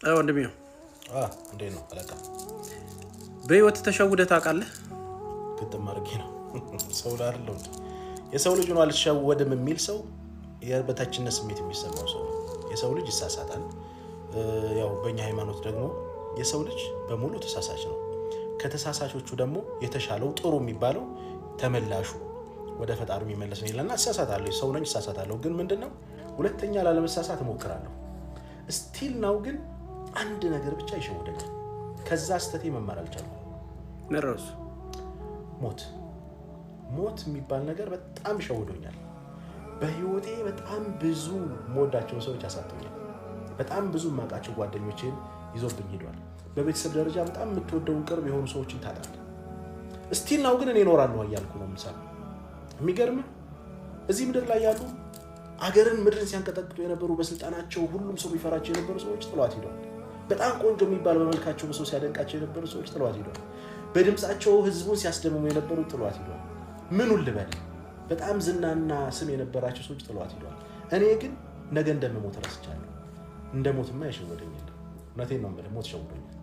ወንድሜው። እንዴት ነው አለቃ? በህይወት ተሸውደህ ታውቃለህ? ግጥም አድርጌ ነው። ሰው አይደለሁ። የሰው ልጅ ሆኖ አልሸወድም የሚል ሰው የበታችነት ስሜት የሚሰማው ሰው ነው። የሰው ልጅ ይሳሳታል። ያው በእኛ ሃይማኖት ደግሞ የሰው ልጅ በሙሉ ተሳሳች ነው። ከተሳሳቾቹ ደግሞ የተሻለው ጥሩ የሚባለው ተመላሹ ወደ ፈጣሪ የሚመለስ ነው ይላልና እሳሳታለሁ። ሰው ነኝ፣ እሳሳታለሁ። ግን ምንድን ነው፣ ሁለተኛ ላለመሳሳት እሞክራለሁ። Still now ግን አንድ ነገር ብቻ ይሸውደኛል። ከዛ ስህተቴ መማር አልቻልኩም። መረሱ። ሞት። ሞት የሚባል ነገር በጣም ሸውዶኛል። በህይወቴ በጣም ብዙ የምወዳቸውን ሰዎች አሳጥቶኛል። በጣም ብዙ የማውቃቸው ጓደኞቼን ይዞብኝ ሄዷል። በቤተሰብ ደረጃ በጣም የምትወደውን ቅርብ የሆኑ ሰዎችን ታጣለህ። Still now ግን እኔ እኖራለሁ እያልኩ ነው የምሰራው። የሚገርምህ እዚህ ምድር ላይ ያሉ አገርን ምድርን ሲያንቀጠቅጡ የነበሩ፣ በስልጣናቸው ሁሉም ሰው የሚፈራቸው የነበሩ ሰዎች ጥለዋት ሄደዋል። በጣም ቆንጆ የሚባል በመልካቸው ሰው ሲያደንቃቸው የነበሩ ሰዎች ጥለዋት ሄደዋል። በድምፃቸው ህዝቡን ሲያስደምሙ የነበሩ ጥለዋት ሄደዋል። ምኑን ልበል? በጣም ዝናና ስም የነበራቸው ሰዎች ጥለዋት ሄደዋል። እኔ ግን ነገ እንደምሞት ረስቻለሁ። እንደ ሞትማ የሸወደኝ የለም። እውነቴን ነው የምልህ፣ ሞት ሸውዶኛል።